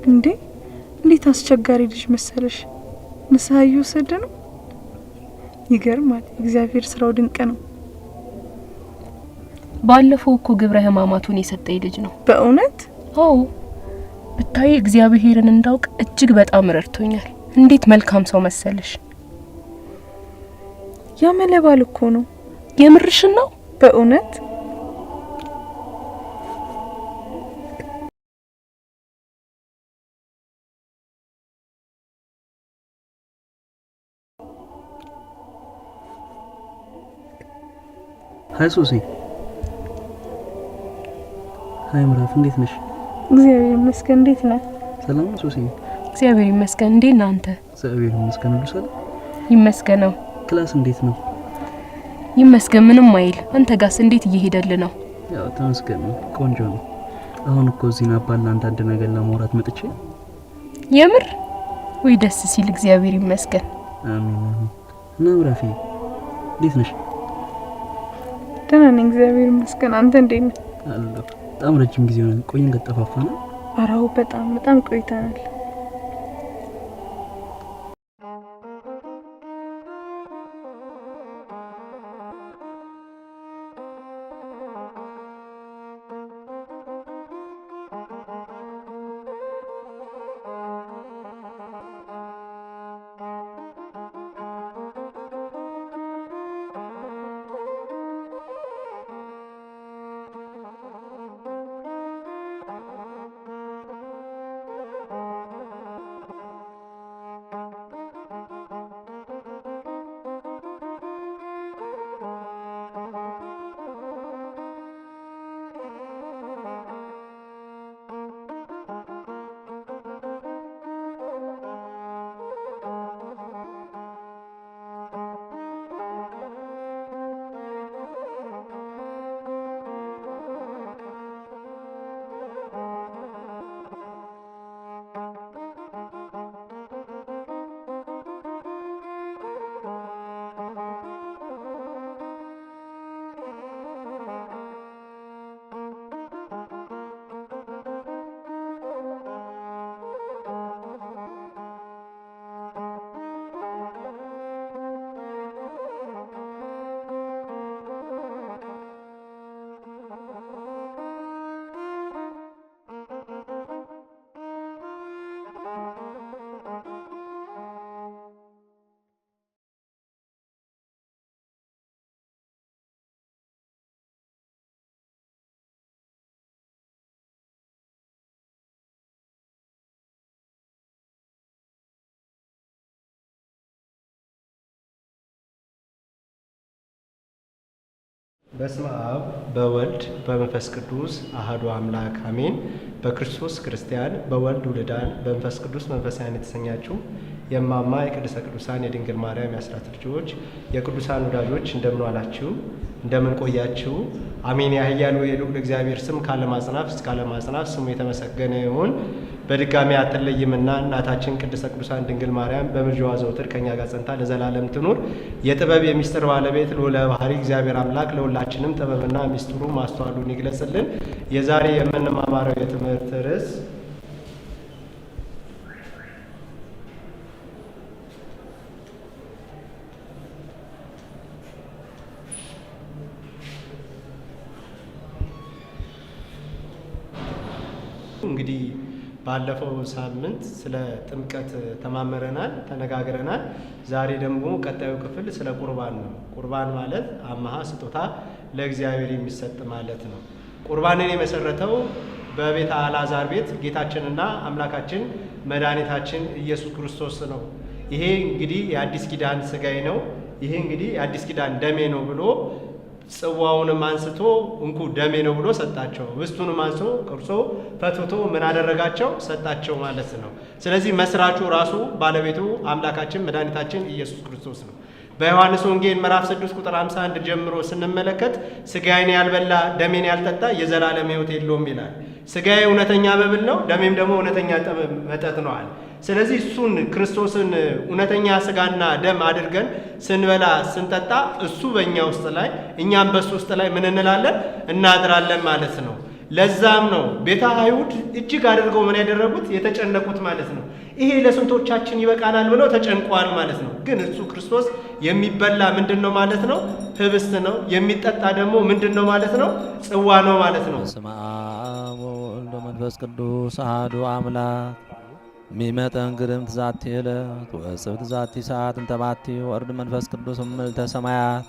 እንዴ እንዴት አስቸጋሪ ልጅ መሰለሽ! ንስሐ እየወሰደ ነው። ይገርማል። እግዚአብሔር ስራው ድንቅ ነው። ባለፈው እኮ ግብረ ሕማማቱን የሰጠኝ ልጅ ነው። በእውነት? አዎ፣ ብታይ እግዚአብሔርን እንዳውቅ እጅግ በጣም ረድቶኛል። እንዴት መልካም ሰው መሰለሽ! ያመለባል እኮ ነው። የምርሽን ነው? በእውነት። Hi ሶሲ። Hi ምዕራፍ፣ እንዴት ነሽ? እግዚአብሔር ይመስገን። እንዴት ነህ? ሰላም ነው ሶሲ? እግዚአብሔር ይመስገን። እንዴት ነህ አንተ? እግዚአብሔር ይመስገን፣ ሁሉ ሰላም። ይመስገነው። Class እንዴት ነው? ይመስገን፣ ምንም አይል። አንተ ጋስ እንዴት እየሄደልህ ነው? ያው ተመስገን ነው፣ ቆንጆ ነው። አሁን እኮ እዚህ ናባል አንዳንድ ነገር ለማውራት መጥቼ። የምር? ወይ ደስ ሲል! እግዚአብሔር ይመስገን። አሜን አሜን። እና ምዕራፌ እንዴት ነሽ? ደህና ነኝ፣ እግዚአብሔር ይመስገን። አንተ እንዴት ነህ? አለሁ። በጣም ረጅም ጊዜ ሆነ ቆየን ከጠፋፋን። አራው በጣም በጣም ቆይተናል። በስመ አብ በወልድ በመንፈስ ቅዱስ አሐዱ አምላክ አሜን። በክርስቶስ ክርስቲያን በወልድ ውልዳን በመንፈስ ቅዱስ መንፈሳውያን የተሰኛችሁ የማማ የቅድስተ ቅዱሳን የድንግል ማርያም የአስራት ልጆች የቅዱሳን ወዳጆች እንደምን ዋላችሁ? እንደምን ቆያችሁ? አሜን። የኃያሉ የልዑል እግዚአብሔር ስም ከዓለም አጽናፍ እስከ ዓለም አጽናፍ ስሙ የተመሰገነ ይሁን። በድጋሚ አትለይምና እናታችን ቅድስተ ቅዱሳን ድንግል ማርያም በምልጃዋ ዘውትር ከኛ ጋር ጸንታ ለዘላለም ትኑር። የጥበብ የሚስጥር ባለቤት ልዑለ ባህሪ እግዚአብሔር አምላክ ለሁላችንም ጥበብና ሚስጥሩ ማስተዋሉን ይግለጽልን። የዛሬ የምንማማረው የትምህርት ርዕስ እንግዲህ ባለፈው ሳምንት ስለ ጥምቀት ተማምረናል፣ ተነጋግረናል። ዛሬ ደግሞ ቀጣዩ ክፍል ስለ ቁርባን ነው። ቁርባን ማለት አምሃ ስጦታ ለእግዚአብሔር የሚሰጥ ማለት ነው። ቁርባንን የመሰረተው በቤተ አልዓዛር ቤት ጌታችንና አምላካችን መድኃኒታችን ኢየሱስ ክርስቶስ ነው። ይሄ እንግዲህ የአዲስ ኪዳን ስጋዬ ነው፣ ይሄ እንግዲህ የአዲስ ኪዳን ደሜ ነው ብሎ ጽዋውንም አንስቶ እንኩ ደሜ ነው ብሎ ሰጣቸው። ህብስቱንም አንስቶ ቆርሶ ፈትቶ ምን አደረጋቸው? ሰጣቸው ማለት ነው። ስለዚህ መስራቹ ራሱ ባለቤቱ አምላካችን መድኃኒታችን ኢየሱስ ክርስቶስ ነው። በዮሐንስ ወንጌል ምዕራፍ 6 ቁጥር 51 ጀምሮ ስንመለከት ስጋዬን ያልበላ ደሜን ያልጠጣ የዘላለም ሕይወት የለውም ይላል። ስጋዬ እውነተኛ መብል ነው፣ ደሜም ደግሞ እውነተኛ መጠጥ ነው አለ። ስለዚህ እሱን ክርስቶስን እውነተኛ ስጋና ደም አድርገን ስንበላ ስንጠጣ እሱ በእኛ ውስጥ ላይ እኛም በእሱ ውስጥ ላይ ምን እንላለን? እናድራለን ማለት ነው። ለዛም ነው ቤተ አይሁድ እጅግ አድርገው ምን ያደረጉት የተጨነቁት ማለት ነው። ይሄ ለስንቶቻችን ይበቃናል ብለው ተጨንቀዋል ማለት ነው። ግን እሱ ክርስቶስ የሚበላ ምንድን ነው ማለት ነው? ህብስት ነው። የሚጠጣ ደግሞ ምንድን ነው ማለት ነው? ጽዋ ነው ማለት ነው። በስመ አብ ወወልድ ወመንፈስ ቅዱስ አሐዱ አምላክ። ሚመጠን ግርምት ዛቲ ዕለት ወጽብት ዛቲ ሰዓት እንተባቲ ወርድ መንፈስ ቅዱስ እምልዕልተ ሰማያት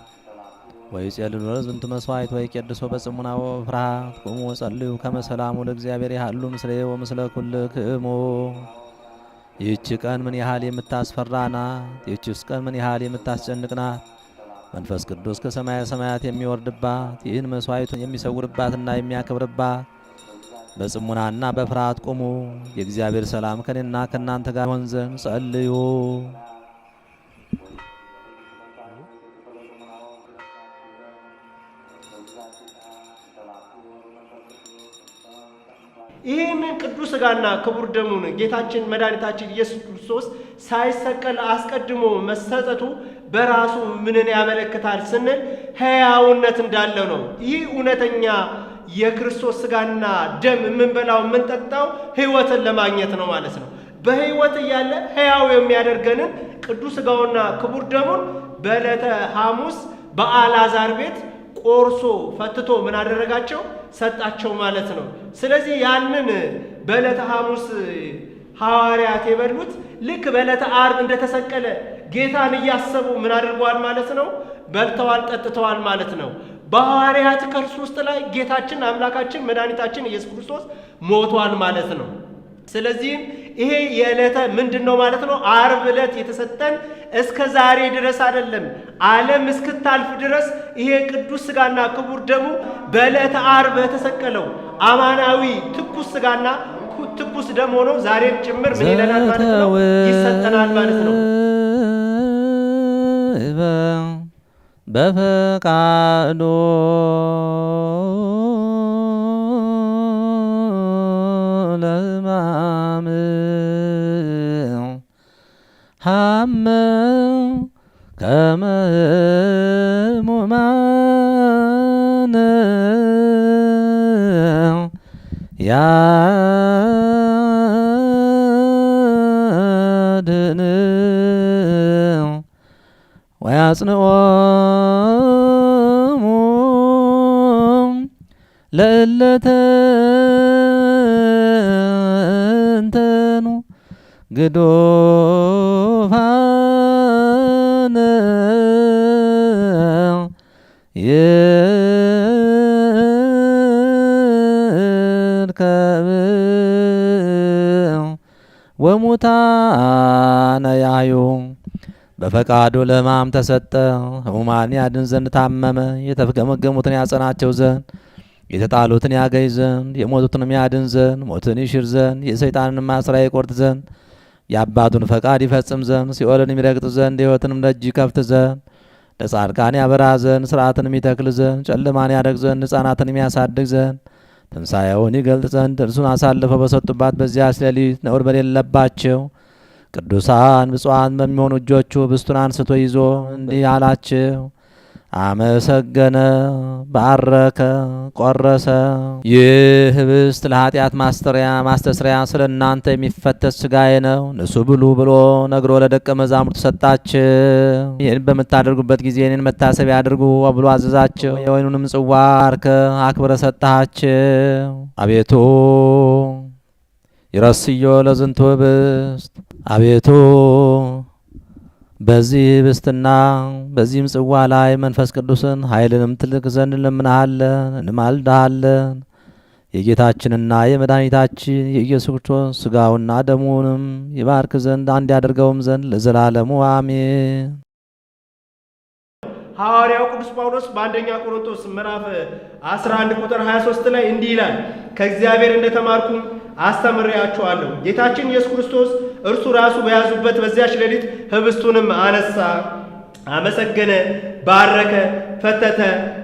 ወይጼልሉ ለዝንቱ መስዋዕት ወይቄድሶ በጽሙና ወፍርሃት። ቁሙ ወጸልዩ ከመ ሰላሙ ለእግዚአብሔር ያህሉ ምስሌ ወምስለ ኩልክሙ። ይህች ቀን ምን ያህል የምታስፈራ ናት! ይህችስ ቀን ምን ያህል የምታስጨንቅ ናት! መንፈስ ቅዱስ ከሰማየ ሰማያት የሚወርድባት፣ ይህን መስዋዕቱን የሚሰውርባትና የሚያከብርባት፣ በጽሙናና በፍርሃት ቁሙ። የእግዚአብሔር ሰላም ከኔና ከእናንተ ጋር ይሆን ዘንድ ጸልዩ። ይህንን ቅዱስ ሥጋና ክቡር ደሙን ጌታችን መድኃኒታችን ኢየሱስ ክርስቶስ ሳይሰቀል አስቀድሞ መሰጠቱ በራሱ ምንን ያመለክታል ስንል ሕያውነት እንዳለው ነው። ይህ እውነተኛ የክርስቶስ ሥጋና ደም የምንበላው የምንጠጣው ሕይወትን ለማግኘት ነው ማለት ነው። በሕይወት እያለ ሕያው የሚያደርገንን ቅዱስ ሥጋውና ክቡር ደሙን በዕለተ ሐሙስ በአልዓዛር ቤት ቆርሶ ፈትቶ ምን አደረጋቸው? ሰጣቸው ማለት ነው። ስለዚህ ያንን በዕለተ ሐሙስ ሐዋርያት የበሉት ልክ በዕለተ ዓርብ እንደተሰቀለ ጌታን እያሰቡ ምን አድርገዋል ማለት ነው? በልተዋል፣ ጠጥተዋል ማለት ነው። በሐዋርያት ከርስ ውስጥ ላይ ጌታችን አምላካችን መድኃኒታችን ኢየሱስ ክርስቶስ ሞቷል ማለት ነው። ስለዚህም ይሄ የዕለተ ምንድን ነው ማለት ነው? ዓርብ ዕለት የተሰጠን እስከ ዛሬ ድረስ አይደለም፣ ዓለም እስክታልፍ ድረስ ይሄ ቅዱስ ሥጋና ክቡር ደሙ በዕለተ ዓርብ የተሰቀለው አማናዊ ትኩስ ሥጋና ትኩስ ደም ሆኖ ዛሬም ጭምር ምን ይለናል ማለት ነው? ይሰጠናል ማለት ነው። በፈቃዶ ለሕማም ሐመ ከመ ሕሙማን ያድኅን ወያጽንዖሙ ለእለ ተንተኑ ግዶፋነ ይርከብ ወሙታነ ያዩ። በፈቃዱ ለሕማም ተሰጠ። ሕሙማን ያድን ዘንድ ታመመ። የተፍገመገሙትን ያጸናቸው ዘንድ፣ የተጣሉትን ያገኝ ዘንድ፣ የሞቱትንም ያድን ዘንድ፣ ሞትን ይሽር ዘንድ፣ የሰይጣንን ማስሪያ ይቆርጥ ዘንድ፣ የአባቱን ፈቃድ ይፈጽም ዘንድ፣ ሲኦልን የሚረግጥ ዘንድ፣ የሕይወትንም ደጅ ይከፍት ዘንድ፣ ለጻድቃን ያበራ ዘንድ፣ ስርዓትንም ይተክል ዘንድ፣ ጨለማን ያደርግ ዘንድ፣ ሕፃናትን የሚያሳድግ ዘንድ፣ ትንሣኤውን ይገልጥ ዘንድ፣ እርሱን አሳልፈው በሰጡባት በዚያች ሌሊት ነውር በሌለባቸው ቅዱሳን ብፁዓን በሚሆኑ እጆቹ ኅብስቱን አንስቶ ይዞ እንዲህ አላቸው። አመሰገነ፣ ባረከ፣ ቆረሰ። ይህ ኅብስት ለኃጢአት ማስተስሪያ ስለ እናንተ የሚፈተት ሥጋዬ ነው፣ ንሱ ብሉ ብሎ ነግሮ ለደቀ መዛሙርቱ ሰጣቸው። ይህን በምታደርጉበት ጊዜ እኔን መታሰቢያ አድርጉ ብሎ አዘዛቸው። የወይኑንም ጽዋ ባርከ አክብረ ሰጣቸው። አቤቱ ይረስዮ ለዝንቱ ኅብስት፣ አቤቱ በዚህ ኅብስትና በዚህም ጽዋ ላይ መንፈስ ቅዱስን ኃይልንም ትልክ ዘንድ እንለምንሃለን፣ እንማልድሃለን። የጌታችንና የመድኃኒታችን የኢየሱስ ክርስቶስ ሥጋውና ደሙንም ይባርክ ዘንድ አንድ ያደርገውም ዘንድ ለዘላለሙ አሜን። ሐዋርያው ቅዱስ ጳውሎስ በአንደኛ ቆሮንቶስ ምዕራፍ 11 ቁጥር 23 ላይ እንዲህ ይላል፣ ከእግዚአብሔር እንደተማርኩም አስተምሬአችኋለሁ። ጌታችን ኢየሱስ ክርስቶስ እርሱ ራሱ በያዙበት በዚያች ሌሊት ህብስቱንም አነሳ፣ አመሰገነ፣ ባረከ፣ ፈተተ፣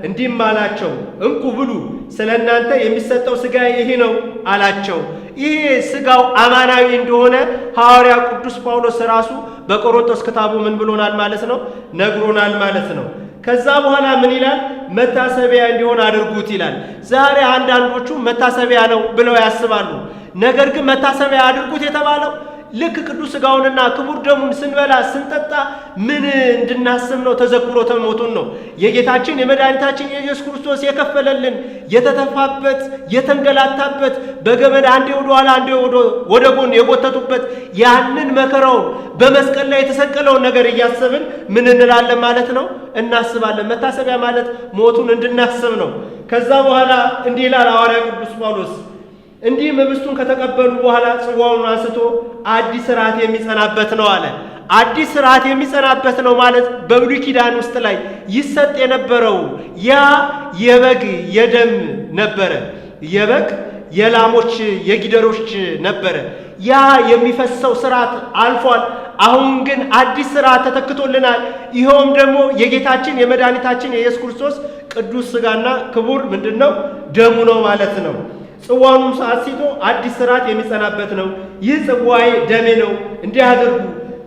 እንዲህም አላቸው፣ እንኩ ብሉ፣ ስለ እናንተ የሚሰጠው ሥጋዬ ይህ ነው አላቸው። ይህ ሥጋው አማናዊ እንደሆነ ሐዋርያው ቅዱስ ጳውሎስ ራሱ በቆሮንቶስ ክታቡ ምን ብሎናል ማለት ነው? ነግሮናል ማለት ነው። ከዛ በኋላ ምን ይላል? መታሰቢያ እንዲሆን አድርጉት ይላል። ዛሬ አንዳንዶቹ መታሰቢያ ነው ብለው ያስባሉ። ነገር ግን መታሰቢያ አድርጉት የተባለው ልክ ቅዱስ ሥጋውንና ክቡር ደሙን ስንበላ ስንጠጣ ምን እንድናስብ ነው? ተዘክሮተ ሞቱን ነው። የጌታችን የመድኃኒታችን የኢየሱስ ክርስቶስ የከፈለልን የተተፋበት፣ የተንገላታበት፣ በገመድ አንዴ ወደ ኋላ አንዴ ወደ ጎን የጎተቱበት ያንን መከራውን በመስቀል ላይ የተሰቀለውን ነገር እያሰብን ምን እንላለን ማለት ነው? እናስባለን። መታሰቢያ ማለት ሞቱን እንድናስብ ነው። ከዛ በኋላ እንዲህ ይላል ሐዋርያ ቅዱስ ጳውሎስ፣ እንዲህም ኅብስቱን ከተቀበሉ በኋላ ጽዋውን አንስቶ አዲስ ሥርዓት የሚጸናበት ነው አለ። አዲስ ሥርዓት የሚጸናበት ነው ማለት በብሉይ ኪዳን ውስጥ ላይ ይሰጥ የነበረው ያ የበግ የደም ነበረ። የበግ የላሞች የጊደሮች ነበረ። ያ የሚፈሰው ሥርዓት አልፏል። አሁን ግን አዲስ ሥርዓት ተተክቶልናል። ይኸውም ደግሞ የጌታችን የመድኃኒታችን የኢየሱስ ክርስቶስ ቅዱስ ሥጋና ክቡር ምንድን ነው? ደሙ ነው ማለት ነው። ጽዋውንም አስይቶ አዲስ ሥርዓት የሚጸናበት ነው። ይህ ጽዋዬ ደሜ ነው፣ እንዲህ አድርጉ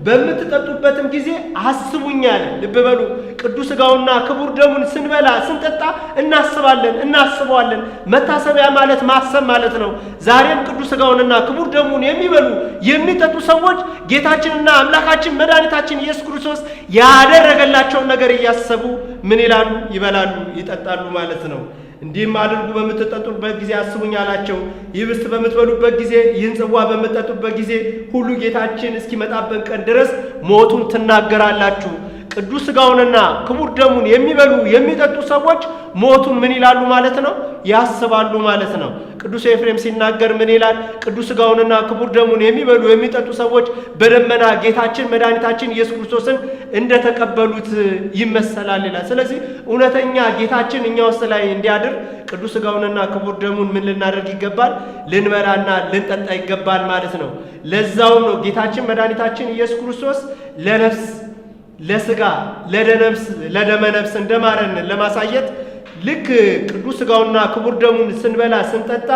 በምትጠጡበትም ጊዜ አስቡኝ አለ። ልብ በሉ፣ ቅዱስ ሥጋውና ክቡር ደሙን ስንበላ ስንጠጣ እናስባለን፣ እናስበዋለን። መታሰቢያ ማለት ማሰብ ማለት ነው። ዛሬም ቅዱስ ሥጋውንና ክቡር ደሙን የሚበሉ የሚጠጡ ሰዎች ጌታችንና አምላካችን መድኃኒታችን ኢየሱስ ክርስቶስ ያደረገላቸውን ነገር እያሰቡ ምን ይላሉ? ይበላሉ፣ ይጠጣሉ ማለት ነው። እንዲህም አድርጉ በምትጠጡበት ጊዜ አስቡኝ አላቸው። ይህ ኅብስት በምትበሉበት ጊዜ፣ ይህን ጽዋ በምትጠጡበት ጊዜ ሁሉ ጌታችን እስኪመጣበት ቀን ድረስ ሞቱን ትናገራላችሁ። ቅዱስ ሥጋውንና ክቡር ደሙን የሚበሉ የሚጠጡ ሰዎች ሞቱን ምን ይላሉ ማለት ነው? ያስባሉ ማለት ነው። ቅዱስ ኤፍሬም ሲናገር ምን ይላል? ቅዱስ ሥጋውንና ክቡር ደሙን የሚበሉ የሚጠጡ ሰዎች በደመና ጌታችን መድኃኒታችን ኢየሱስ ክርስቶስን እንደተቀበሉት ይመሰላል ይላል። ስለዚህ እውነተኛ ጌታችን እኛ ውስጥ ላይ እንዲያድር ቅዱስ ሥጋውንና ክቡር ደሙን ምን ልናደርግ ይገባል? ልንበላና ልንጠጣ ይገባል ማለት ነው። ለዛውም ነው ጌታችን መድኃኒታችን ኢየሱስ ክርስቶስ ለነፍስ ለስጋ ለደነፍስ ለደመ ነፍስ እንደማረን ለማሳየት ልክ ቅዱስ ሥጋውና ክቡር ደሙን ስንበላ ስንጠጣ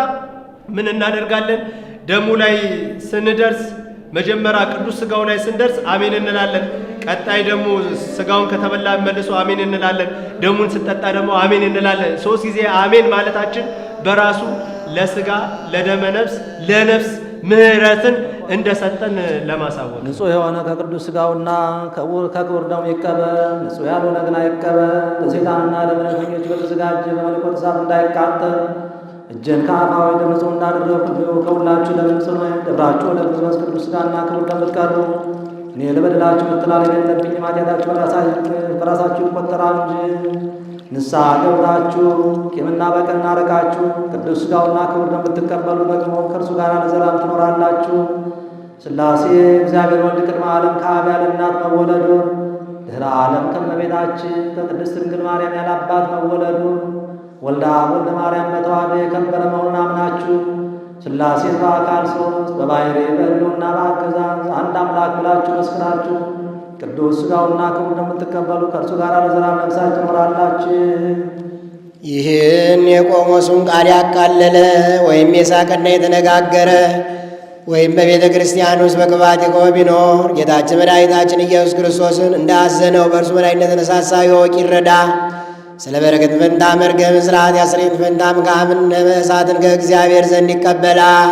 ምን እናደርጋለን? ደሙ ላይ ስንደርስ መጀመሪያ ቅዱስ ሥጋው ላይ ስንደርስ አሜን እንላለን። ቀጣይ ደግሞ ሥጋውን ከተበላ መልሶ አሜን እንላለን። ደሙን ስንጠጣ ደግሞ አሜን እንላለን። 3 ጊዜ አሜን ማለታችን በራሱ ለስጋ ለደመ ነፍስ ለነፍስ ምሕረትን እንደሰጠን ለማሳወቅ። ንጹሕ የሆነ ከቅዱስ ሥጋውና ከክቡር ደሙ ይቀበል፣ ንጹሕ ያልሆነ ግን አይቀበል። ለሰይጣንና ለመለከኞች በተዘጋጀ በመለኮት እሳት እንዳይቃጠል እጄን ከአፋዊ ደም ንጹሕ እንዳደረግሁ እንዲሁ ከሁላችሁ ደም ንጹሕ ነኝ። ደብራችሁ ወደ ክርስቶስ ቅዱስ ሥጋና ክቡር ደም ብትቀርቡ እኔ ለበደላችሁ መተላለፍ የለብኝም፣ ኃጢአታችሁ በራሳችሁ ይቆጠራል እንጂ። ንስሐ ገብታችሁ ቂምና በቀልን አርቃችሁ ቅዱስ ሥጋውና ክቡር ደም ብትቀበሉ ደግሞ ከእርሱ ጋር ለዘላለም ትኖራላችሁ። ሥላሴ እግዚአብሔር ወልድ ቅድመ ዓለም ከአብ ያለ እናት መወለዱን፣ ድኅረ ዓለም ከእመቤታችን ከቅድስት ድንግል ማርያም ያለ አባት መወለዱን፣ ወልደ አብ ወልደ ማርያም በተዋሕዶ የከበረ መሆኑን አምናችሁ ሥላሴን በአካል ሦስት በባሕርይ በሕልውና በአገዛዝ አንድ አምላክ ብላችሁ መስክራችሁ ቅዱስ ሥጋውና ክቡር ደሙን የምትቀበሉ ከእርሱ ጋር ለዘላለም ነግሳችሁ ትኖራላችሁ። ይህን የቆሞሱን ቃል ያቃለለ ወይም የሳቀና የተነጋገረ ወይም በቤተ ክርስቲያን ውስጥ በክፋት የቆመ ቢኖር ጌታችን መድኃኒታችን ኢየሱስ ክርስቶስን እንዳዘነው በእርሱ በላይ እንደተነሳሳ ይወቅ ይረዳ። ስለ በረከት ፈንታ መርገምን፣ ስለ ኃጢአት ስርየት ፈንታ ገሃነመ እሳትን ከእግዚአብሔር ዘንድ ይቀበላል።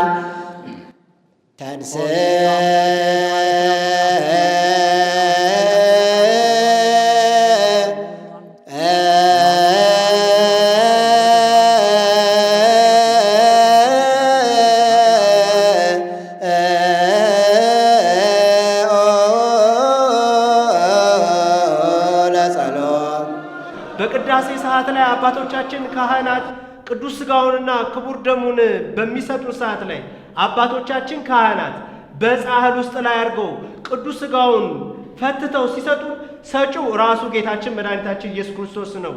ተንስ በቅዳሴ ሰዓት ላይ አባቶቻችን ካህናት ቅዱስ ሥጋውንና ክቡር ደሙን በሚሰጡ ሰዓት ላይ አባቶቻችን ካህናት በጻሕል ውስጥ ላይ አድርገው ቅዱስ ሥጋውን ፈትተው ሲሰጡ ሰጪው ራሱ ጌታችን መድኃኒታችን ኢየሱስ ክርስቶስ ነው።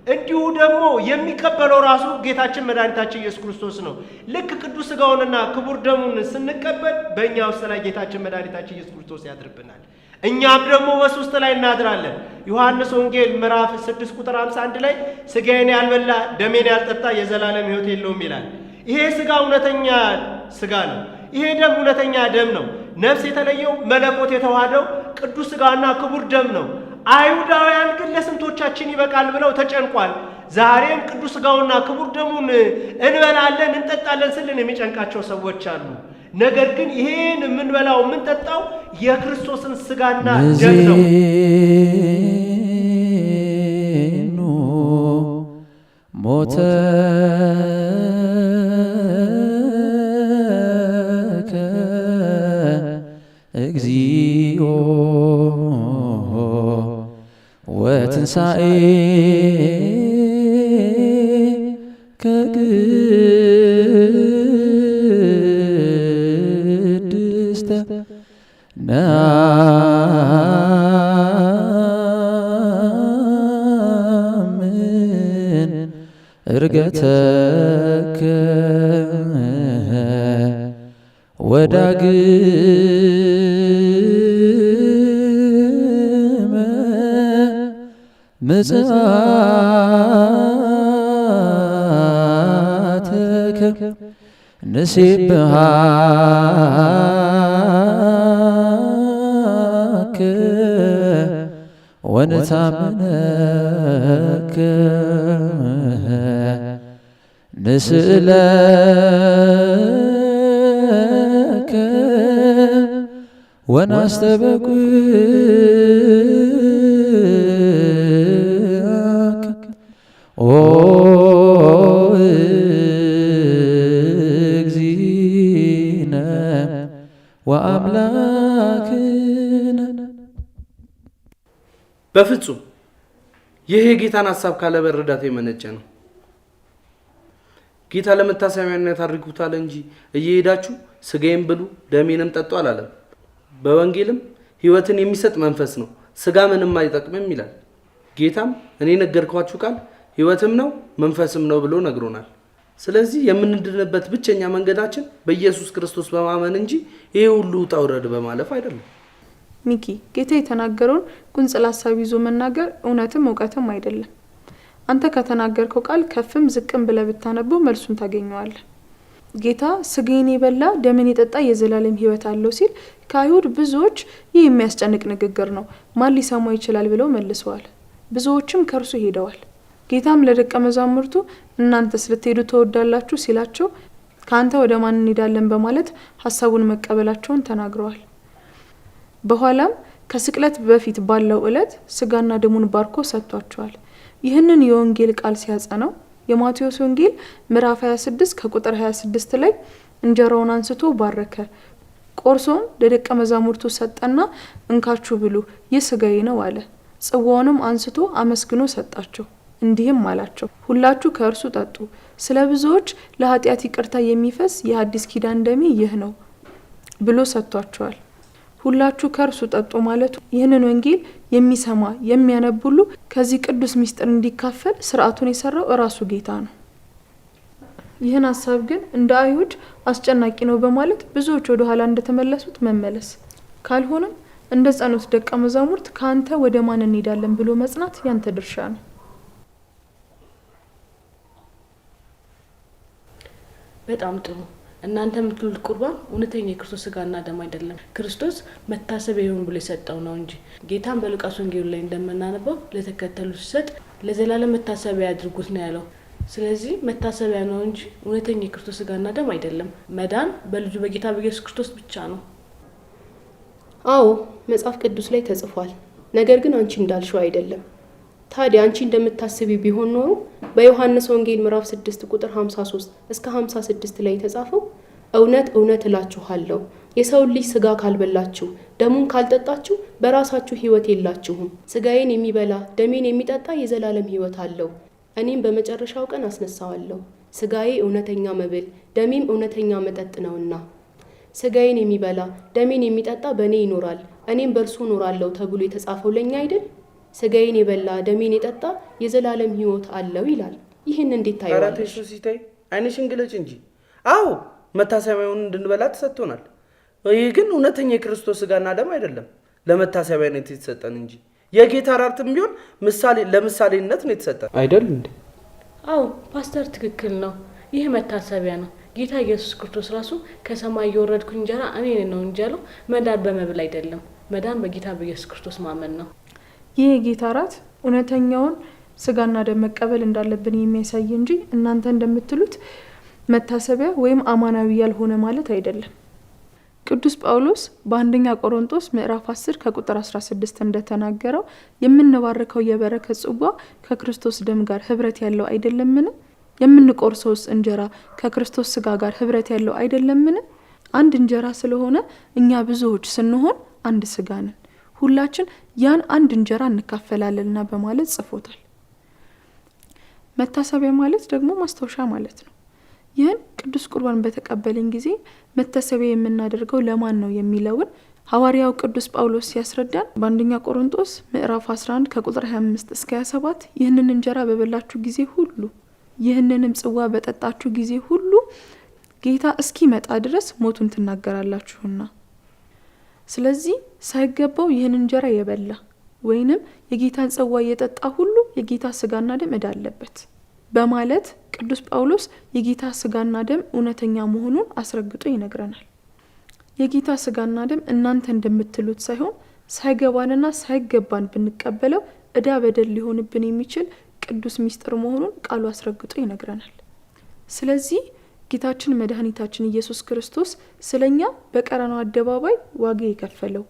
እንዲሁ ደግሞ የሚቀበለው ራሱ ጌታችን መድኃኒታችን ኢየሱስ ክርስቶስ ነው። ልክ ቅዱስ ሥጋውንና ክቡር ደሙን ስንቀበል በእኛ ውስጥ ላይ ጌታችን መድኃኒታችን ኢየሱስ ክርስቶስ ያድርብናል። እኛም ደግሞ በሱ ውስጥ ላይ እናድራለን። ዮሐንስ ወንጌል ምዕራፍ 6 ቁጥር 51 ላይ ሥጋዬን ያልበላ ደሜን ያልጠጣ የዘላለም ሕይወት የለውም ይላል። ይሄ ሥጋ እውነተኛ ሥጋ ነው። ይሄ ደም እውነተኛ ደም ነው። ነፍስ የተለየው መለኮት የተዋሃደው ቅዱስ ሥጋና ክቡር ደም ነው። አይሁዳውያን ግን ለስንቶቻችን ይበቃል ብለው ተጨንቋል። ዛሬም ቅዱስ ሥጋውና ክቡር ደሙን እንበላለን እንጠጣለን ስልን የሚጨንቃቸው ሰዎች አሉ። ነገር ግን ይሄን የምንበላው የምንጠጣው የክርስቶስን ሥጋና ደም ነው። ንዜኑ ሞተከ እግዚኦ ወትንሣኤ ከቅድስተ ነአምን እርገተከ ወዳግመ ምጽአተከ ንሴብሐከ ወንታመነከ ንስእለከ ወናስተበቍዐከ ኦ እግዚእነ ወአምላክነ። በፍጹም ይህ የጌታን ሀሳብ ካለመረዳት የመነጨ ነው። ጌታ ለመታሰቢያነት አድርጉታል እንጂ እየሄዳችሁ ስጋዬን ብሉ ደሜንም ጠጡ አላለም። በወንጌልም ሕይወትን የሚሰጥ መንፈስ ነው፣ ስጋ ምንም አይጠቅምም ይላል። ጌታም እኔ ነገርኳችሁ ቃል ሕይወትም ነው መንፈስም ነው ብሎ ነግሮናል። ስለዚህ የምንድንበት ብቸኛ መንገዳችን በኢየሱስ ክርስቶስ በማመን እንጂ ይሄ ሁሉ ውጣ ውረድ በማለፍ አይደለም። ሚኪ፣ ጌታ የተናገረውን ቁንጽል ሀሳብ ይዞ መናገር እውነትም እውቀትም አይደለም። አንተ ከተናገርከው ቃል ከፍም ዝቅም ብለህ ብታነበው መልሱን ታገኘዋለህ። ጌታ ስጋዬን የበላ ደሜን የጠጣ የዘላለም ሕይወት አለው ሲል ከአይሁድ ብዙዎች ይህ የሚያስጨንቅ ንግግር ነው፣ ማን ሊሰማው ይችላል ብለው መልሰዋል። ብዙዎችም ከእርሱ ሄደዋል። ጌታም ለደቀ መዛሙርቱ እናንተስ ልትሄዱ ትወዳላችሁ ሲላቸው ከአንተ ወደ ማን እንሄዳለን በማለት ሀሳቡን መቀበላቸውን ተናግረዋል። በኋላም ከስቅለት በፊት ባለው ዕለት ስጋና ደሙን ባርኮ ሰጥቷቸዋል። ይህንን የወንጌል ቃል ሲያጸናው የማቴዎስ ወንጌል ምዕራፍ 26 ከቁጥር 26 ላይ እንጀራውን አንስቶ ባረከ፣ ቆርሶም ለደቀ መዛሙርቱ ሰጠና እንካችሁ ብሉ፣ ይህ ስጋዬ ነው አለ። ጽዋውንም አንስቶ አመስግኖ ሰጣቸው፣ እንዲህም አላቸው፣ ሁላችሁ ከእርሱ ጠጡ፣ ስለ ብዙዎች ለኃጢአት ይቅርታ የሚፈስ የሐዲስ ኪዳን ደሜ ይህ ነው ብሎ ሰጥቷቸዋል። ሁላችሁ ከእርሱ ጠጡ ማለቱ ይህንን ወንጌል የሚሰማ የሚያነብ ሁሉ ከዚህ ቅዱስ ምስጢር እንዲካፈል ስርዓቱን የሰራው እራሱ ጌታ ነው። ይህን ሀሳብ ግን እንደ አይሁድ አስጨናቂ ነው በማለት ብዙዎች ወደ ኋላ እንደተመለሱት መመለስ ካልሆነም እንደ ጸኑት ደቀ መዛሙርት ከአንተ ወደ ማን እንሄዳለን ብሎ መጽናት ያንተ ድርሻ ነው። በጣም ጥሩ። እናንተ የምትሉት ቁርባን እውነተኛ የክርስቶስ ስጋና ደም አይደለም። ክርስቶስ መታሰቢያ ይሁን ብሎ የሰጠው ነው እንጂ ጌታን በሉቃስ ወንጌሉ ላይ እንደምናነበው ለተከተሉት ሲሰጥ ለዘላለም መታሰቢያ ያድርጉት ነው ያለው። ስለዚህ መታሰቢያ ነው እንጂ እውነተኛ የክርስቶስ ስጋና ደም አይደለም። መዳን በልጁ በጌታ በኢየሱስ ክርስቶስ ብቻ ነው። አዎ፣ መጽሐፍ ቅዱስ ላይ ተጽፏል። ነገር ግን አንቺ እንዳልሽው አይደለም። ታዲያ አንቺ እንደምታስቢ ቢሆን ኖሮ በዮሐንስ ወንጌል ምዕራፍ 6 ቁጥር 53 እስከ 56 ላይ የተጻፈው እውነት እውነት እላችኋለሁ የሰውን ልጅ ስጋ ካልበላችሁ ደሙን ካልጠጣችሁ በራሳችሁ ሕይወት የላችሁም። ስጋዬን የሚበላ ደሜን የሚጠጣ የዘላለም ሕይወት አለው፣ እኔም በመጨረሻው ቀን አስነሳዋለሁ። ስጋዬ እውነተኛ መብል ደሜም እውነተኛ መጠጥ ነውና ስጋዬን የሚበላ ደሜን የሚጠጣ በእኔ ይኖራል፣ እኔም በእርሱ እኖራለሁ ተብሎ የተጻፈው ለእኛ አይደል? ስጋዬን የበላ ደሜን የጠጣ የዘላለም ሕይወት አለው ይላል። ይህን እንዴት ኧረ ታየዋለሽ? ተይ ሶሲ ተይ፣ አይንሽን ግለጭ እንጂ። አዎ መታሰቢያውን እንድንበላ ተሰጥቶናል። ይህ ግን እውነተኛ የክርስቶስ ስጋና ደም አይደለም፣ ለመታሰቢያነት የተሰጠን እንጂ። የጌታ እራትም ቢሆን ምሳሌ ለምሳሌነት ነው የተሰጠን አይደል እንዴ? አዎ ፓስተር ትክክል ነው። ይህ መታሰቢያ ነው። ጌታ ኢየሱስ ክርስቶስ ራሱ ከሰማይ የወረድኩ እንጀራ እኔ ነኝ ነው እንጂ ያለው መዳን በመብል አይደለም። መዳን በጌታ በኢየሱስ ክርስቶስ ማመን ነው። ይህ የጌታ እራት እውነተኛውን ስጋና ደም መቀበል እንዳለብን የሚያሳይ እንጂ እናንተ እንደምትሉት መታሰቢያ ወይም አማናዊ ያልሆነ ማለት አይደለም። ቅዱስ ጳውሎስ በአንደኛ ቆሮንቶስ ምዕራፍ 10 ከቁጥር 16 እንደተናገረው የምንባርከው የበረከት ጽዋ ከክርስቶስ ደም ጋር ህብረት ያለው አይደለምን? የምንቆርሰውስ እንጀራ ከክርስቶስ ስጋ ጋር ህብረት ያለው አይደለምን? አንድ እንጀራ ስለሆነ እኛ ብዙዎች ስንሆን አንድ ስጋ ነን፣ ሁላችን ያን አንድ እንጀራ እንካፈላለንና በማለት ጽፎታል። መታሰቢያ ማለት ደግሞ ማስታወሻ ማለት ነው። ይህን ቅዱስ ቁርባን በተቀበልን ጊዜ መታሰቢያ የምናደርገው ለማን ነው የሚለውን ሐዋርያው ቅዱስ ጳውሎስ ሲያስረዳን በአንደኛ ቆሮንቶስ ምዕራፍ 11 ከቁጥር 25 እስከ 27 ይህንን እንጀራ በበላችሁ ጊዜ ሁሉ ይህንንም ጽዋ በጠጣችሁ ጊዜ ሁሉ ጌታ እስኪመጣ ድረስ ሞቱን ትናገራላችሁና። ስለዚህ ሳይገባው ይህን እንጀራ የበላ ወይንም የጌታን ጽዋ የጠጣ ሁሉ የጌታ ስጋና ደም ዕዳ አለበት በማለት ቅዱስ ጳውሎስ የጌታ ስጋና ደም እውነተኛ መሆኑን አስረግጦ ይነግረናል። የጌታ ስጋና ደም እናንተ እንደምትሉት ሳይሆን ሳይገባንና ሳይገባን ብንቀበለው ዕዳ በደል ሊሆንብን የሚችል ቅዱስ ምስጢር መሆኑን ቃሉ አስረግጦ ይነግረናል። ስለዚህ ጌታችን መድኃኒታችን ኢየሱስ ክርስቶስ ስለኛ በቀራንዮ አደባባይ ዋጋ የከፈለው፣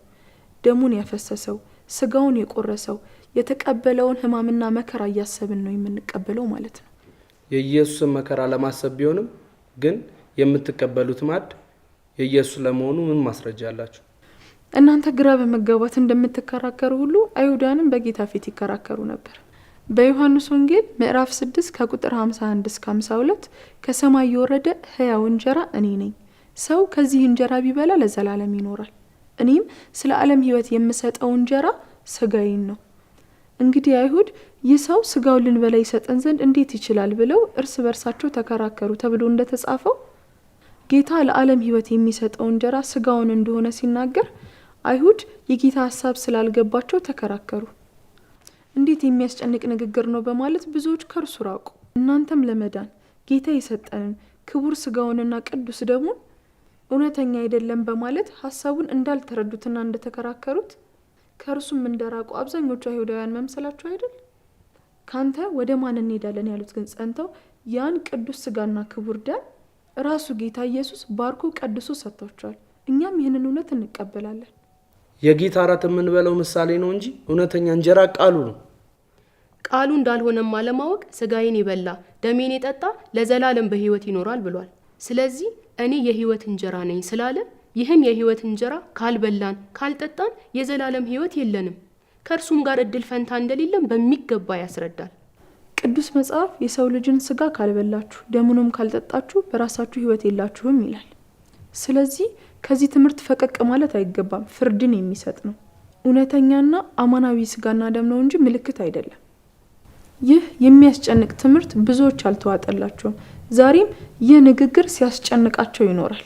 ደሙን ያፈሰሰው፣ ስጋውን የቆረሰው፣ የተቀበለውን ሕማምና መከራ እያሰብን ነው የምንቀበለው ማለት ነው። የኢየሱስን መከራ ለማሰብ ቢሆንም ግን የምትቀበሉት ማዕድ የኢየሱስ ለመሆኑ ምን ማስረጃ አላችሁ? እናንተ ግራ በመጋባት እንደምትከራከሩ ሁሉ አይሁዳንም በጌታ ፊት ይከራከሩ ነበር። በዮሐንስ ወንጌል ምዕራፍ 6 ከቁጥር 51 እስከ 52 ከሰማይ የወረደ ሕያው እንጀራ እኔ ነኝ፣ ሰው ከዚህ እንጀራ ቢበላ ለዘላለም ይኖራል፣ እኔም ስለ ዓለም ሕይወት የምሰጠው እንጀራ ስጋዬን ነው። እንግዲህ አይሁድ ይህ ሰው ስጋውን ልንበላ ይሰጠን ዘንድ እንዴት ይችላል ብለው እርስ በርሳቸው ተከራከሩ ተብሎ እንደተጻፈው ጌታ ለዓለም ሕይወት የሚሰጠው እንጀራ ስጋውን እንደሆነ ሲናገር አይሁድ የጌታ ሀሳብ ስላልገባቸው ተከራከሩ። እንዴት የሚያስጨንቅ ንግግር ነው በማለት ብዙዎች ከእርሱ ራቁ። እናንተም ለመዳን ጌታ የሰጠንን ክቡር ስጋውንና ቅዱስ ደሙን እውነተኛ አይደለም በማለት ሀሳቡን እንዳልተረዱትና እንደተከራከሩት ከእርሱም እንደራቁ አብዛኞቹ አይሁዳውያን መምሰላቸው አይደል? ካንተ ወደ ማን እንሄዳለን ያሉት ግን ጸንተው ያን ቅዱስ ስጋና ክቡር ደም ራሱ ጌታ ኢየሱስ ባርኮ ቀድሶ ሰጥቷቸዋል። እኛም ይህንን እውነት እንቀበላለን። የጌታ እራት የምንበላው ምሳሌ ነው እንጂ እውነተኛ እንጀራ ቃሉ ነው። ቃሉ እንዳልሆነም አለማወቅ ስጋዬን የበላ ደሜን የጠጣ ለዘላለም በሕይወት ይኖራል ብሏል። ስለዚህ እኔ የሕይወት እንጀራ ነኝ ስላለ ይህን የሕይወት እንጀራ ካልበላን ካልጠጣን የዘላለም ሕይወት የለንም፣ ከእርሱም ጋር እድል ፈንታ እንደሌለም በሚገባ ያስረዳል። ቅዱስ መጽሐፍ የሰው ልጅን ስጋ ካልበላችሁ ደሙንም ካልጠጣችሁ በራሳችሁ ሕይወት የላችሁም ይላል። ስለዚህ ከዚህ ትምህርት ፈቀቅ ማለት አይገባም። ፍርድን የሚሰጥ ነው። እውነተኛና አማናዊ ስጋና ደም ነው እንጂ ምልክት አይደለም። ይህ የሚያስጨንቅ ትምህርት ብዙዎች አልተዋጠላቸውም። ዛሬም ይህ ንግግር ሲያስጨንቃቸው ይኖራል።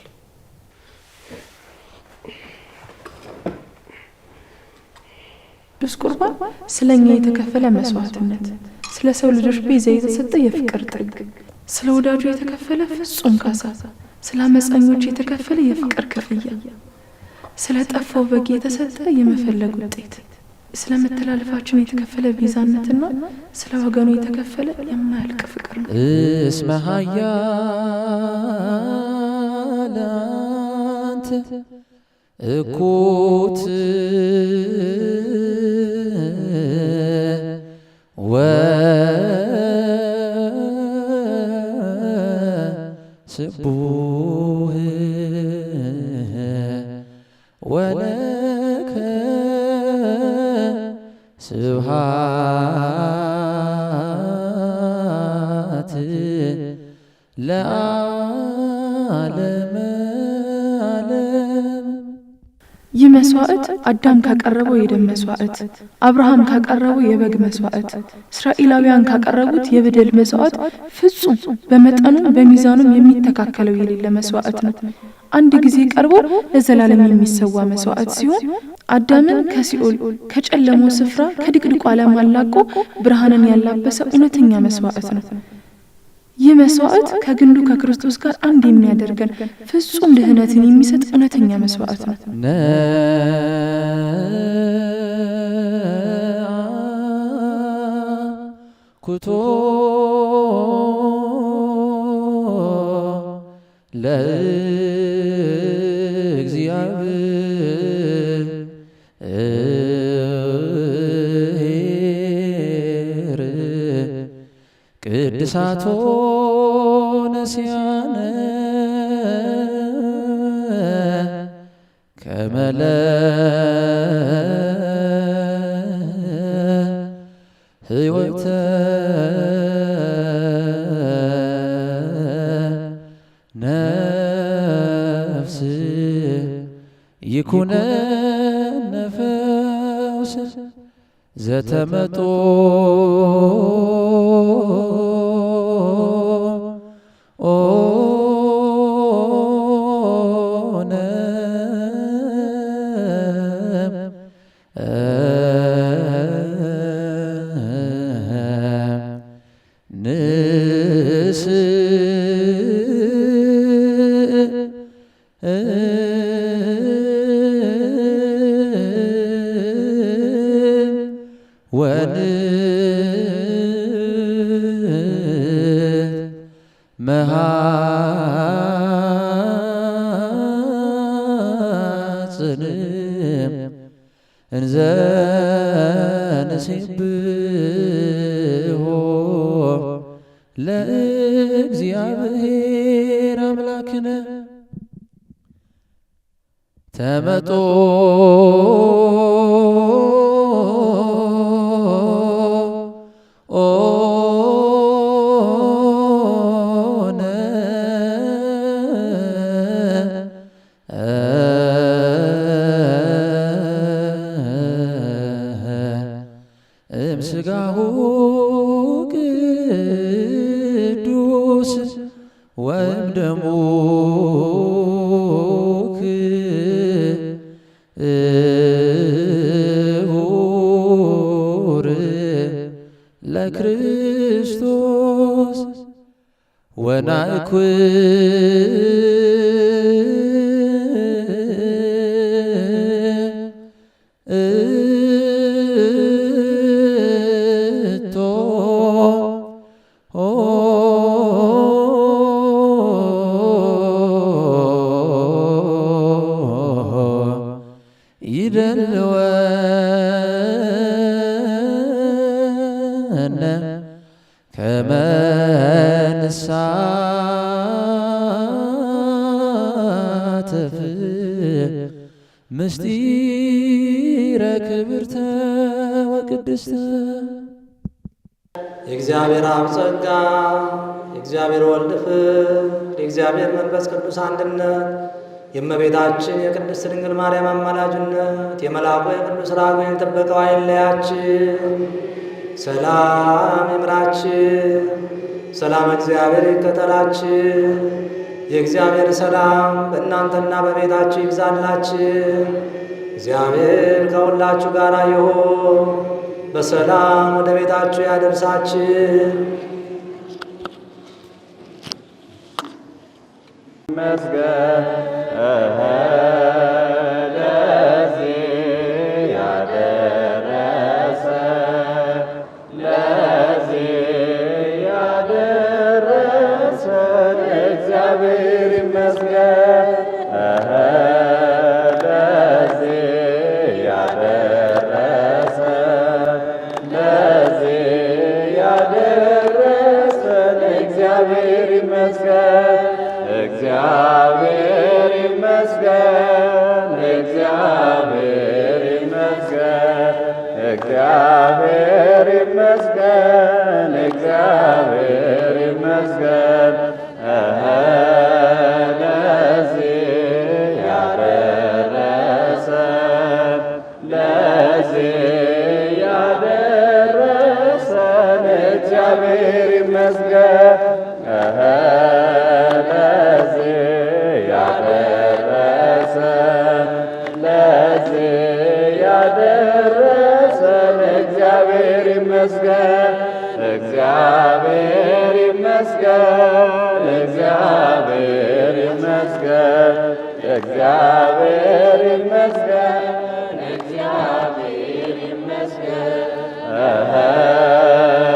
ቅዱስ ቁርባን ስለኛ የተከፈለ መስዋዕትነት፣ ስለ ሰው ልጆች ቤዛ የተሰጠ የፍቅር ጥግ፣ ስለ ወዳጁ የተከፈለ ፍጹም ካሳ፣ ስለ አመፀኞች የተከፈለ የፍቅር ክፍያ፣ ስለ ጠፋው በግ የተሰጠ የመፈለግ ውጤት፣ ስለ መተላለፋችን የተከፈለ ቤዛነትና ስለ ወገኑ የተከፈለ የማያልቅ ፍቅር ነው። እስመ ኃያል አንተ እኩት ወስቡህ ወለከ ስብሐት ለዓለመ ዓለም። መስዋዕት አዳም ካቀረበው የደም መስዋዕት፣ አብርሃም ካቀረበው የበግ መስዋዕት፣ እስራኤላውያን ካቀረቡት የበደል መስዋዕት ፍጹም በመጠኑም በሚዛኑም የሚተካከለው የሌለ መስዋዕት ነው። አንድ ጊዜ ቀርቦ ለዘላለም የሚሰዋ መስዋዕት ሲሆን አዳምን ከሲኦል ከጨለማው ስፍራ ከድቅድቁ ዓለም አላቆ ብርሃንን ያላበሰ እውነተኛ መስዋዕት ነው። ይህ መስዋዕት ከግንዱ ከክርስቶስ ጋር አንድ የሚያደርገን ፍጹም ድህነትን የሚሰጥ እውነተኛ መስዋዕት ነው። ኩቶ ለእግዚአብሔር ቅድሳቶ ነሲያነ ከመለ ሕይወተ ነፍስ ይኩነነ ፈውስ ዘተመጦ ወንት መሃጽን እንዘ ንሴብሖ ለእግዚአብሔር አምላክነ ተመጦ እምስጋሁ ቅዱስ ወእምደሙ ክቡር ለክርስቶስ ወናእኩ ይደልወነ ከመ ንሳተፍ ምስጢረ ክብርተ ወቅድስተ። የእግዚአብሔር አብ ጸጋ፣ የእግዚአብሔር ወልድ ፍቅር፣ የእግዚአብሔር መንፈስ ቅዱስ አንድነት፣ የእመቤታችን የቅድስት ድንግል ማርያም አማላጅነት፣ የመልአኩ የቅዱስ ራጉኤል ጥበቃው አይለያችን። ሰላም ይምራችን። ሰላም እግዚአብሔር ይከተላችን። የእግዚአብሔር ሰላም በእናንተና በቤታችሁ ይብዛላችሁ። እግዚአብሔር ከሁላችሁ ጋር ይሁን። በሰላም ወደ ቤታችሁ ያደርሳችሁ። ይመስገን ለዚህ ያደረሰ ለዚህ ያደረሰን እግዚአብሔር ይመስገን ለዚህ ያደረሰ ለዚህ ያደረሰን እግዚአብሔር ይመስገን እግዚአብሔር ይመስገን። እግዚአብሔር ይመስገን። ለዚህ ያደረሰን ለዚህ ያደረሰን እግዚአብሔር ይመስገን። እግዚአብሔር ይመስገን። እግዚአብሔር ይመስገን። እግዚአብሔር ይመስገን። እግዚአብሔር ይመስገን።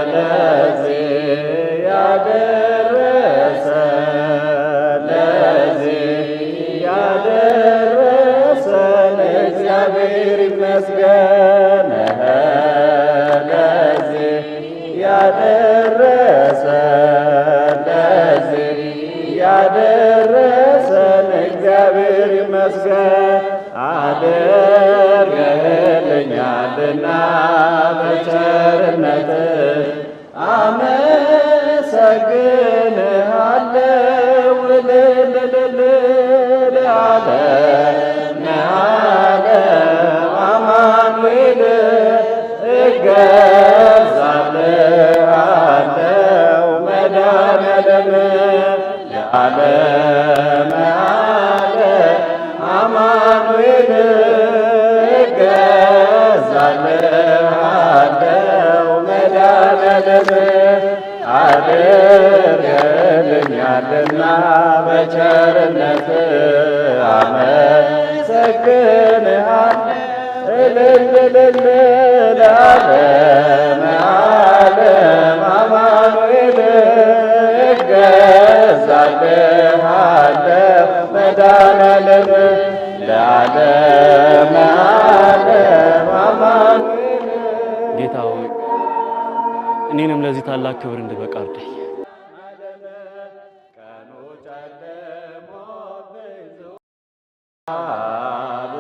ለዚህ ያደረሰን ለዚህ ያደረሰን እግዚአብሔር ይመስገን። ለዚህ ያደረሰን ለዚህ ያደረሰን እግዚአብሔር ይመስገን። አድርገህልኛልና በቸርነትህ አመሰግንሃለሁ። እልል እልል ለዓለመ ዓለም አማኑኤል እገዛልሃለሁ መድኃኔዓለም ለዓለመ ዓለም አማኑኤል እገዛልሃለሁ መድኃኔዓለም አድርገህልኛልና በቸርነትህ አመሰግንሃለሁ። እልል እልል ለዓለመ ዓለም አማኑኤል እገዛልሃለሁ መድኃኔዓለም ለዓለመ ዓለም አማኑኤል። ጌታ ሆይ እኔንም ለዚህ ታላቅ ክብር እንድበቃ እርዳኝ።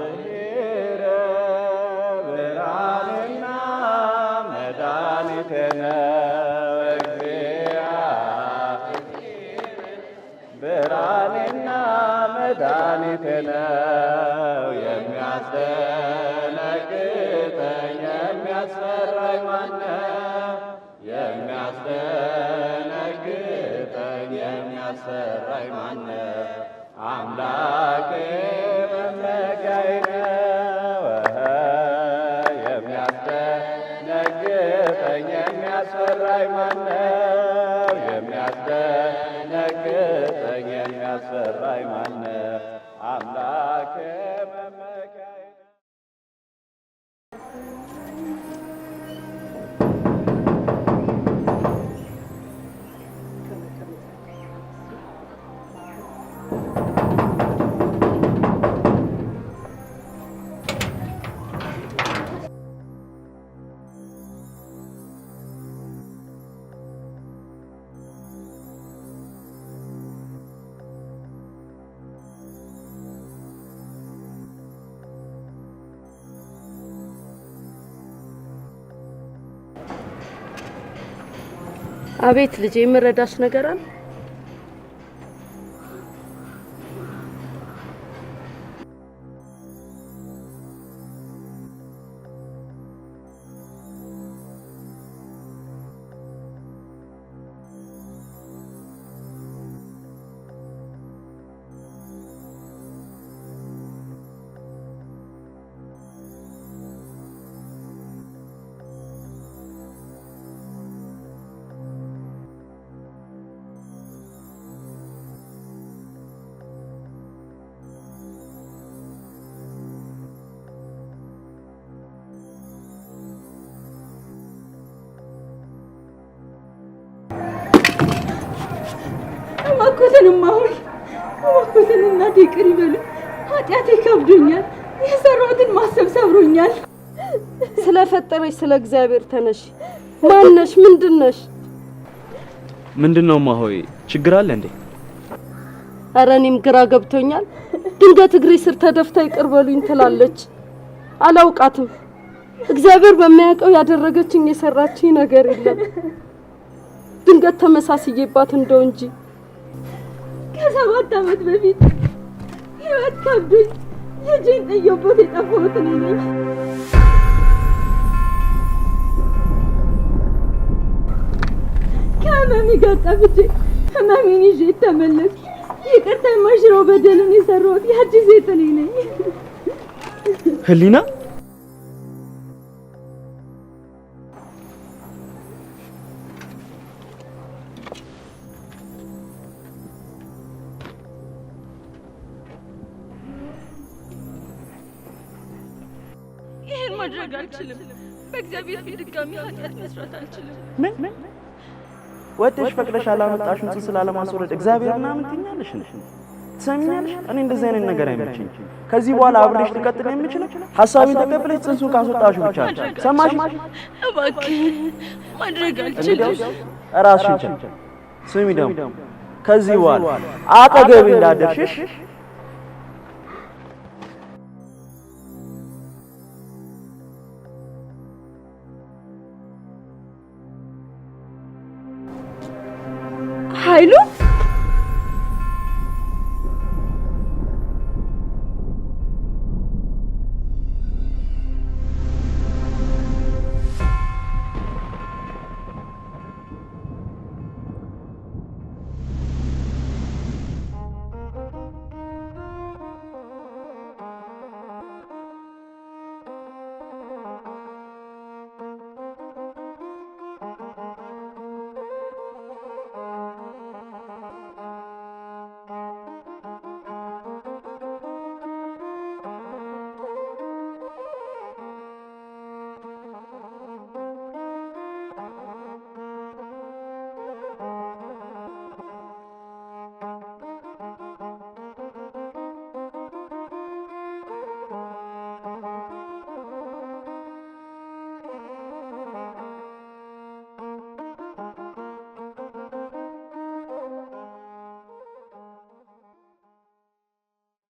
እግዚአብሔር ብርሃንና መድኃኒቴ ነው። እግዚአብሔር ብርሃኔና መድኃኒቴ ነው። የሚያስደነግጠኝ የሚያስፈራኝ ማነው? የሚያስደነግጠኝ የሚያስፈራኝ ማነው? አምላኬ መመኪያዬ ነው። የሚያስደነግጠኝ የሚያስፈራኝ ማነው? የሚያስደነግጠኝ የሚያስፈራኝ ማነው? አምላኬ መመኪያዬ። አቤት ልጄ፣ የምረዳሽ ነገር አለ? እባክዎትን እማሆይ፣ እባክዎትን እናቴ ይቅር ይበሉኝ። ኃጢአቴ ከብዶኛል። የሰራሁትን ማሰብ ሰብሮኛል። ስለፈጠረሽ ስለ እግዚአብሔር ተነሽ። ማነሽ? ምንድነሽ? ምንድን ነው እማሆይ፣ ችግር አለ እንዴ? ኧረ እኔም ግራ ገብቶኛል። ድንገት እግሬ ስር ተደፍታ ይቅር በሉኝ ትላለች። አላውቃትም። እግዚአብሔር በሚያውቀው ያደረገችኝ የሰራችኝ ነገር የለም። ድንገት ተመሳስዬባት እንደው እንጂ። ከ7 ዓመት በፊት ህይወት ከብዶኝ ልጄን ጥዬበት የጠፋሁት እኔ ነኝ። ከህመሜ ጋር ጠፍቼ ህመሜን ይዤ ተመለስኩ። ይቅርታ የማይሽረው በደልን የሰራሁት ያቺ ሴት እኔ ነኝ። ህሊና ይህን ማድረግ አልችልም። በእግዚአብሔር ፊት ድጋሚ ኃጢአት መስራት አልችልም። ምን ወደሽ ፈቅደሽ አላመጣሽውን ጽንስ ላለማስወረድ እግዚአብሔር ምናምን ትኛለሽ እንዴ? ትሰሚኛለሽ? እኔ እንደዚህ አይነት ነገር አይመቸኝም። ከዚህ በኋላ አብሬሽ ልቀጥል የምችለው ሀሳቤን ተቀብለሽ ጽንሱን ካስወጣሽው ብቻ ነው። ሰማሽ? እባክህ ማድረግ አልችልም። እንግዲያውስ ራስሽን ቻይ። ስሚ ደግሞ ከዚህ በኋላ አጠገቤ እንዳትደርሺ። ኃይሉ